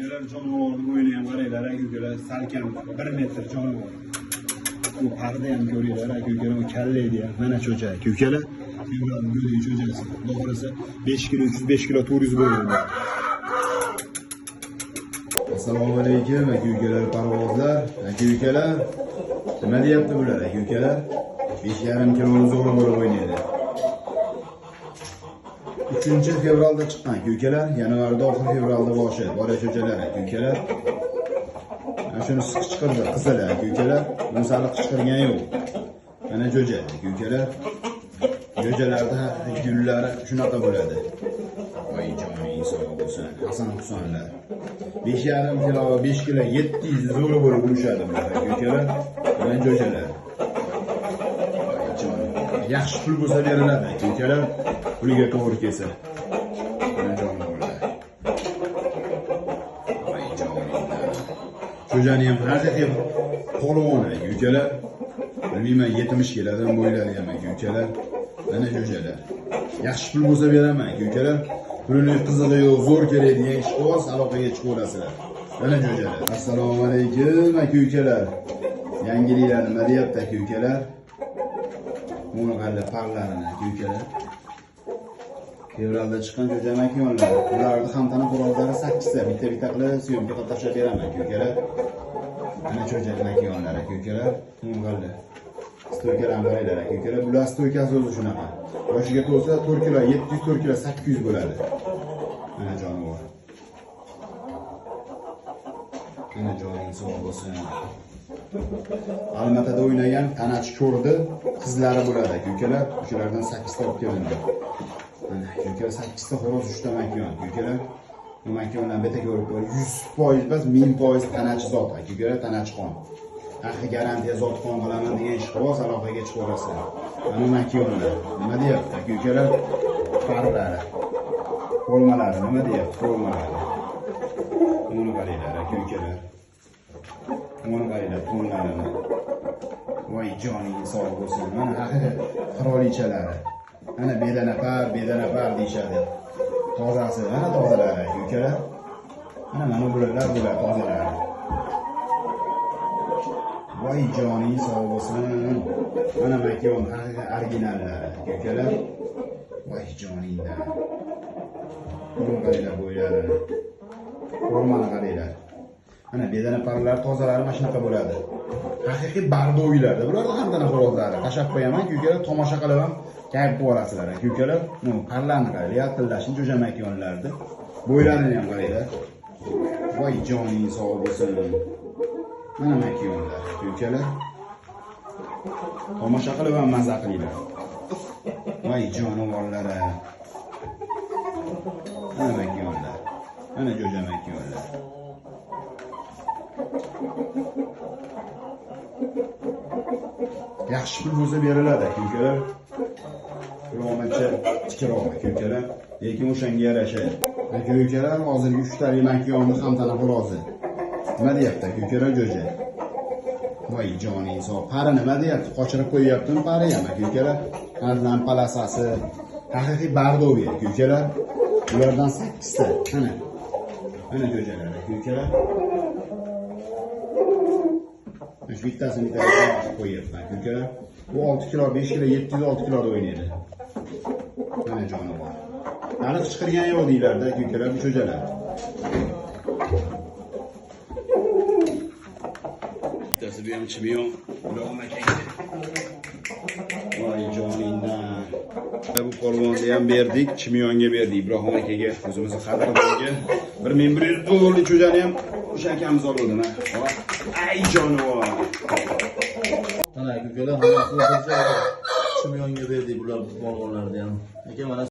Ukalar, jonivorni bo'yini ham qaranglar, aka ukalar, salkam 1 metr jonivor. Bu parda ham ko'ringlar, aka ukalar, u kallaydi ham. Mana cho'cha, aka ukalar. Fevralning go'dagi cho'chasi. Xudo xohlasa 5 kilo 300, 5 kilo 400 bo'ladi. Assalomu alaykum, aka ukalar, parvozlar, aka ukalar. Nima deyapti bular, aka ukalar? 5,5 kiloni zo'ri bo'lib o'ynaydi. 3 fevralda chiqqan aka ukalar, yanvarda oxir, fevralda boshi. Bora cho'chalar, aka ukalar. Mana shunisi qichqirdi, qizil, aka ukalar. Buni sali qichqirgan yo'q. Mana jo'ja, aka ukalar. Jo'jalarda gullari shunaqa bo'ladi. Voy joning sog' bo'lsin. Hasan Husanlar. 5,5 kilo, 5 kilo 700 zo'ri bo'lib urishadi bular, aka ukalar. Mana jo'jalar. Voy joning. Yaxshi pul bo'lsa beriladi, aka ukalar. Puliga to'g'ri kelsa. Mana jonivorlar. Voy joninglar. Cho'jani ham haqiqiy polvon, aka ukalar. Bilmayman, 70 kilodan bo'ylari ham, aka ukalar. Mana jo'jalar. Yaxshi pul bo'lsa beraman, aka ukalar. Pulini qizig'i yo'q, zo'r kerak degan ish qilib, aloqaga chiqaverasizlar. Mana jo'jalar. Assalomu alaykum, aka ukalar. Yangiliklar nima deyapti, aka ukalar? Buni qaranglar, parlarini, aka ukalar. Fevralda chiqqan jo'ja makiyonlar. Ularni ham tana xo'rozlari 8 ta, bitta-bitta qilib syomka qilib tashlab beraman, aka ukalar. Mana jo'ja makiyonlar, aka ukalar. Buni qaranglar. Stoykalarni qaranglar, aka ukalar. Bular stoykasi o'zi shunaqa. Boshiga to'lsa 4 kilo 700, 4 kilo 800 bo'ladi. Mana jonivor. Mana joning sog' bo'lsin. Almatada o'ynagan tanachi ko'rdi, qizlari bo'ladi, aka ukalar. O'shalardan 8 ta olib kelindi. Mana aka ukalar, 8 ta xo'roz, 3 ta makiyon, aka ukalar. Bu makiyonlarni bitta ko'rib qo'y, 100% emas, 1000% tanachi zot, aka ukalar, tanachi qon. Haqiqiy garantiya zot qon qilaman degan ish qilib, aloqaga chiqaverasizlar. Mana makiyonlar. Nima deyapti, aka ukalar? Parlari. Formalari nima deyapti? Formalari. Buni qaranglar, aka ukalar. Buni qaranglar, to'nlarini. Voy joning sog' bo'lsin. Mana haqiqiy qirolichalari. Mana bedanapar, bedanapar deyishadi. Tozasi, mana tozalari, aka ukalar. Mana bular tozalari. Voy joning sog' bo'lsin. Mana makiyon haqiqiy originallari, aka ukalar. Voy joningdan. Buni qaranglar bo'ylarini. Formani qaranglar. Mana bedana parlar tozalari mana shunaqa bo'ladi. Haqiqiy bardo'ylarda. Bularda ham tana xo'rozlari. Tashlab qo'yaman, aka ukalar, tomosha qilib ham kayf qilib olasizlar, aka ukalar. Parlarni qaranglar, yaltillashni jo'ja makiyonlarni. Bo'ylarini ham qaranglar. Voy joning sog' bo'lsin. Mana makiyonlar, aka ukalar. Tomosha qilib ham maza qilinglar. Voy jonivorlari. Mana makiyonlar. Mana jo'ja makiyonlar. Yaxshi pul bo'lsa beriladi, aka ukalar. Pul tikroq, aka ukalar. Lekin o'shanga yarasha. Aka ukalar, hozirgi 3 tali makiyonni ham tana xo'rozi. Nima deyapti, aka ukalar, jo'ja? Voy joning sog'. Pari nima deyapti? Qochirib qo'yyaptimi pari ham, aka ukalar? Qandan palasasi. Haqiqiy bardoviy, aka ukalar. Ulardan 8 ta. Mana. Mana jo'jalar, aka ukalar. Shu bittasini bitta qo'yyapman, aka ukalar. Bu 6 kilo, 5 kilo, 706 kiloda o'ynaydi. Mana jonivor. Hali qichqirgan yo'q deyiladi, aka ukalar, bu cho'jalar. Bittasi bu ham chimiyon, Ibrohim akaga. Voy joningdan. Bu polvonni ham berdik, chimiyonga berdik Ibrohim akaga, o'zimizni qadrdonga. 1100 dollarlik cho'jani ham o'sha akamiz oldi, mana. Ay jonivor. Mana aka ukalar, hammasi bir joyda. Chimyonga berdik bular polvonlarni ham. Aka mana